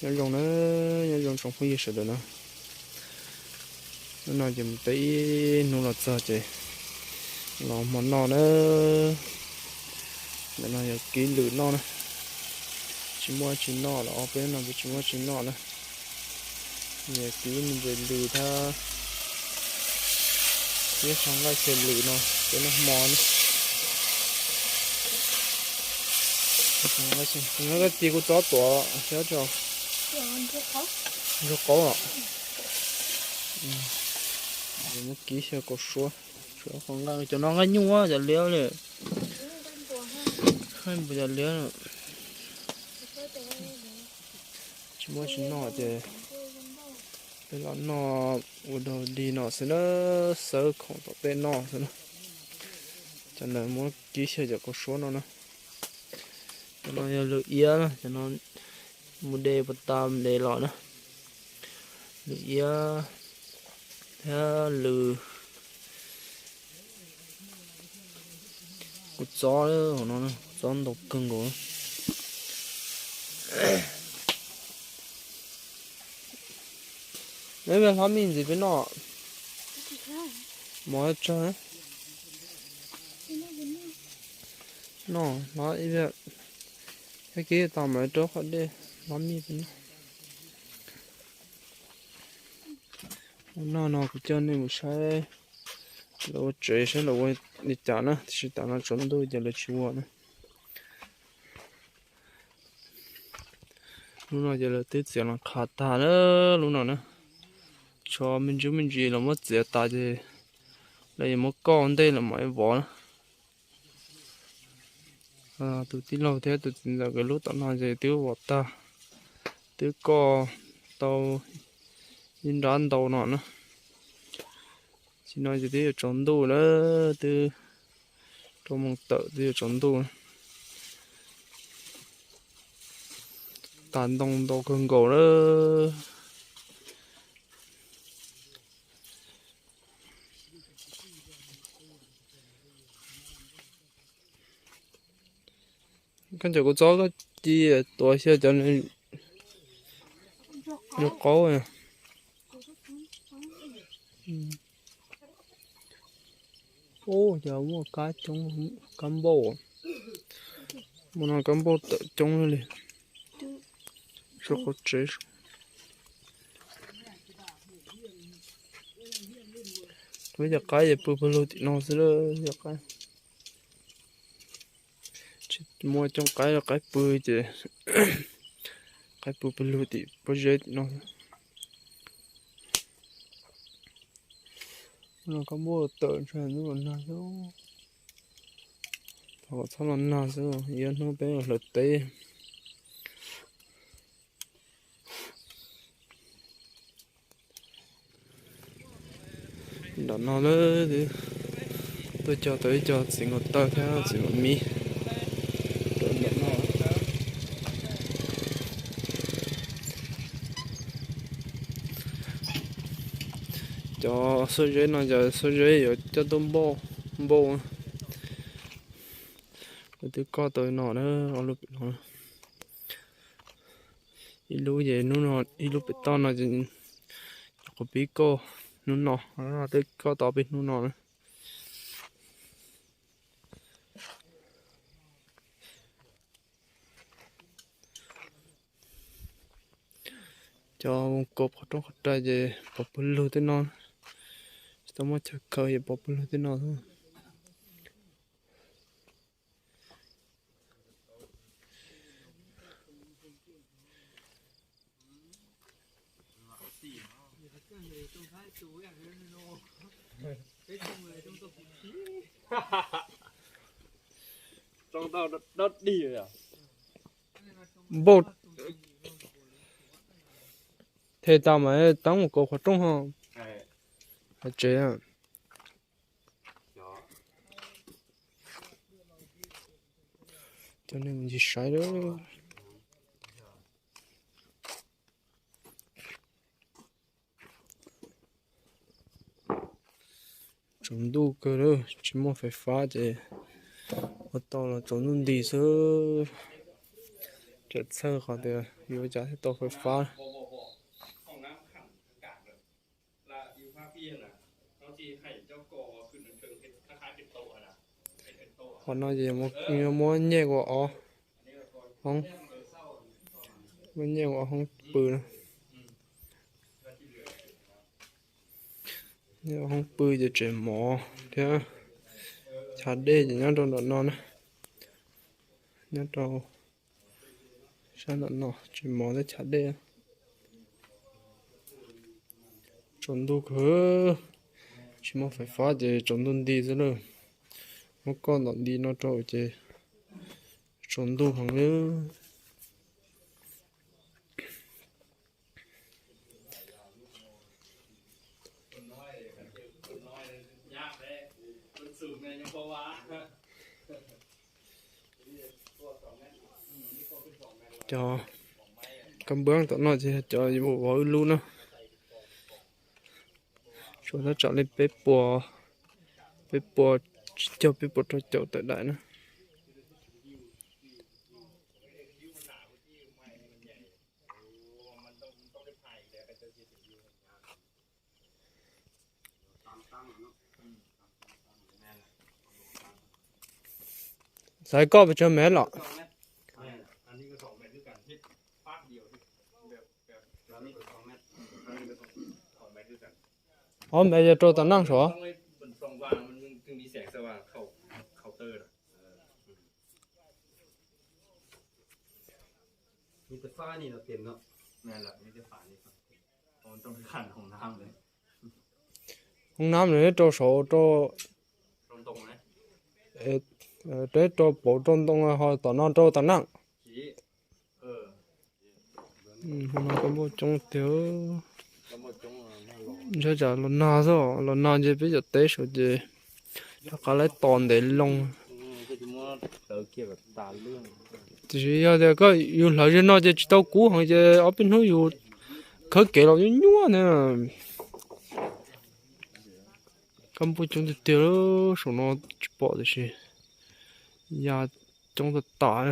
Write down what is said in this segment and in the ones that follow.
Nyob zoo na, nyob zoo tsoom phooj ywg sawv daws na. Hnub no ces mus teb ib hnub los txog ces los hmo noj na. Ntawm no yog kib lwm noj na. Tsis muaj tsis noj los ob peb no ces tsis muaj tsis noj na. Yog kib me ntsis lwm thiab, thiab qhov nqaij xyaw lwm no peb noj hmo na. Koj cia kuv txob tuav thiab tso. Ntsuag qaub os. Kib xyaw kaus suab, qhov nqaij cov no nqaij nyuj cov liab li. Nqaij npua cov liab. Tsis muaj tsis noj ces peb los noj ua dog dig no xwb na, xawb khoom tom tej noj xwb na. Cov ntawd muab kib xyaw cov kaus suab no na. Cov no yog lwm iab na, cov no mus de puas tas de los na. Lwm iab thiab lwm. Kuv txob hauv no, kuv txob ntau kawg nkaus. Neb hlob mij ntxiv peb noj. Mov tsawg. Noj hlob ib pliag, thiab kib tau mas rau qhov dej, hlob mij peb noj. Ua noj no kuv coj nej mus saib lawv ua tsev saib lawv ua li cas na, tiam sis tam no tsaus ntuj ces lawv tsis ua na. Lub no ces lawv twb txiav los qhav tag na, lub no na. Tshuav me ntsis me ntsis los muab txiav tas ces lawv yuav muab koj ua ntej los mam vov na. Tus tij laug thiab tus txiv ntxawm nkawd lub tom no ces twb vov tag, twb koj tau ib nrab ntau no na. Tsis no ces twb yuav tsaus ntuj lawm, twb rau moos tawm twb yuav tsaus ntuj. Tas ntoo ntau kawg nkaus lawm. Koj cov kuv txob koj ci tuav xyaw cov ntsuag qaub. Ub, cov muaj kab coob, kab npauj. Muaj no kab npauj tawm coob li. Suav qhov tsev. Muab cov qaib ces pw pawg lug tim no xwb lawm cov qaib. Tsis muaj coob qaib, qaib pw ces qaib pw pawg lug tim pob zeb tim no. No kab npauj tawm ntshai ntub los nag xwb. Thov kom txhob los nag xwb, ib ob hnub peb mus hlawv teb. Nram no lawm, tuaj cog tau ib co txiv nkaus taw thiab txiv mam mib rau nram no. Cov xuab zeb no, cov xuab zeb yuav coj tuaj npauj, npauj. Kuv twb koj tau no na, ob lub pem no. Ib lub ces hnub no, ib lub pem toj no ces cov qhuav pib koj hnub no, twb koj tau peb hnub no na. Cov kaus qhov rooj qhov rai ces pov pawg lug tej no, tsis tau muaj chaw khaws ces pov pawg lug tej no xwb. Npauj them tas mas teeb mus kaus qhov rooj ho. Hais tsev. Coj nej mus ncig saib lawm. Tsaus ntuj kawg lawm, tsis muaj fais fab ces ua tau los tsaus ntuj nti xwb. Txawm txhawj qhov tias yuav ua cas thiaj tau fais fab. Qhov no ces yuav muab nyem ua ob hoob, muab nyem ua ob hoob pw na. Nyem ua hoob pw ces tsev mov thiab chav dej ces nyob rau nram no na. Nyob rau sab nram no tsev mov thiab chav dej. Tsaus ntuj kawg, tsis muaj fais fab ces tsaus ntuj nti xwb lawm. Muab koj ntom nti no rau ces tsaus ntuj heev li. Cov kab npab tom no ces cov yuav vov wb lub na. Tshuav thaj tsam li peb puas, peb puas tsib caug peb puas rau caum tawm daim na. Xaiv koj pes tsawg mev los? Ob mev yog rau tom naj sav. Hoob nab nws rau saud rau, rau pauv rau ntoo ho tom no rau tom naj. Hoob nab koj npauj coob tiag. Ntshai tsam los nag xwb, los nag ces peb cov teb saud ces rov qab laib tos ntev loo. Tiam sis yog tias koj yus hlawv ze no ces tsis tau kub heev ces ob peb hnub yus khawb kev los nyuaj nyuaj na. Kab npauj coob tiag tiag, saum no tsis pom tiam sis ya coob tag tas.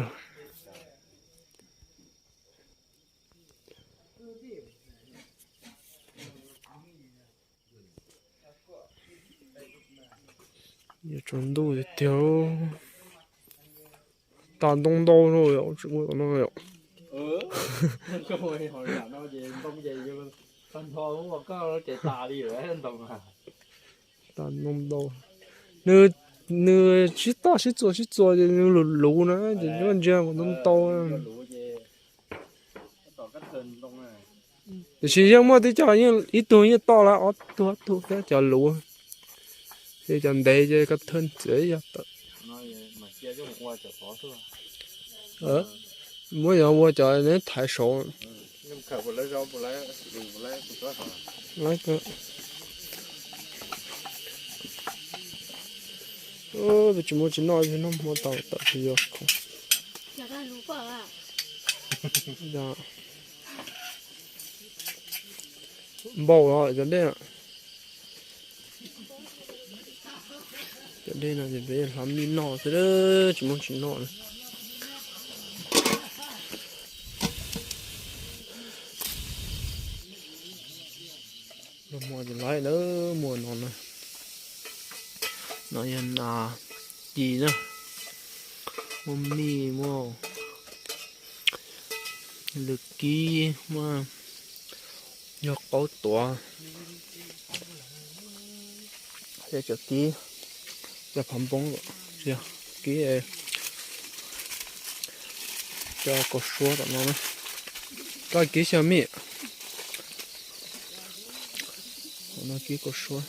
Yuav tsaus ntuj tiag tiag. Tas ntoo ntau no, tsis ua no. Tas ntoo ntau. Nws, nws sib toj sib txuas sib txuas ces nws luv luv na ces nyob ntsia ntau ntau. Tiam sis yeej muaj tib co, ib tug yeej toj lawm, ob tug ob tug thiab cov luv, ces cov ntev ces koj thawj txiav yog tawm. Muab yog ua cov neb thaiv saud. Tsis muaj tsis noj, noj hmo tau tawm tsis yog khoom. Npau los cov dej. Cov dej no ces peb hlav mij noj xwb, tsis muaj tsis noj na. Noj hmo ces laib lawm, muaj no na. No yog nas ci na, muaj mij, muaj lwm kib, muaj yog qaub tuav, cov kib, cov phav npoob, kib, cov kaus suab tom no, koj kib xyaw mij. No kib kaus suab,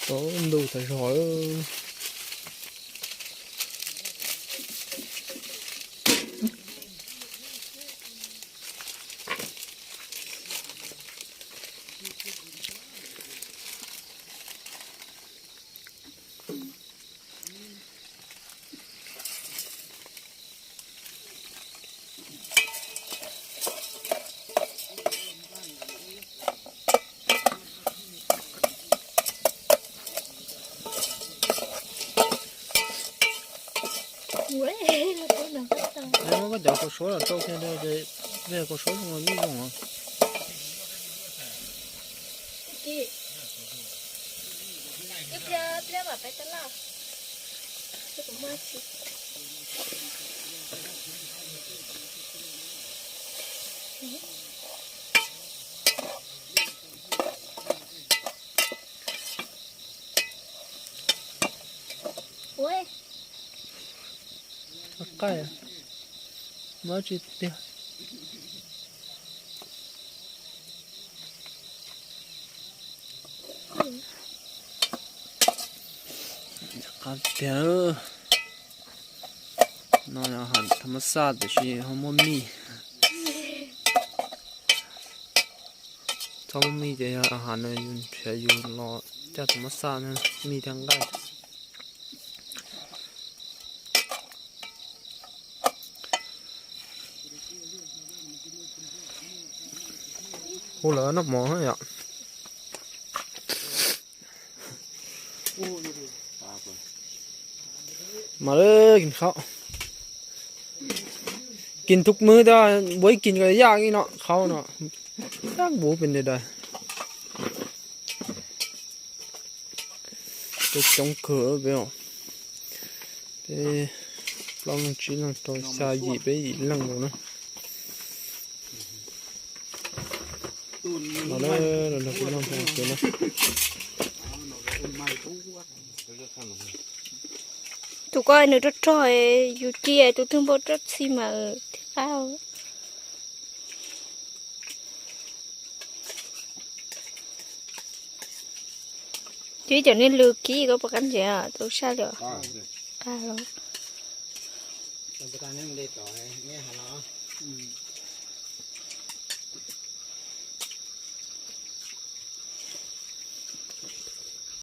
tsaus ntuj tas zog. Ua los rau kiag ces vij kua saub zoo li zoo. Qaij, muab tsis tiag. Qab tiag. No yog ham tha mas xaj tiam sis ho muaj mij. Txhob muaj mij ces yog ham no yus nrhiav yus los caj tha mas xaj, mij thiaj nqaij. Hu lawv noj mov yom. Mas lawv kis khaub, kis thub mub tas npuav ib kis ko yaj ib no khaub no, yaj npuav pes ntawd. Peb coob kawg peb os, peb plaub leej tsib leej rau xya yim peb yim leej nkaus na. Los na, los nrog kuv noj mov na. Tus ko nws rog rog, yus cia tus twg npau roj txhi mas thiaj qab. Tus ib cov niag lws kib koj puas qab ntsev, tus saj lawm qab los.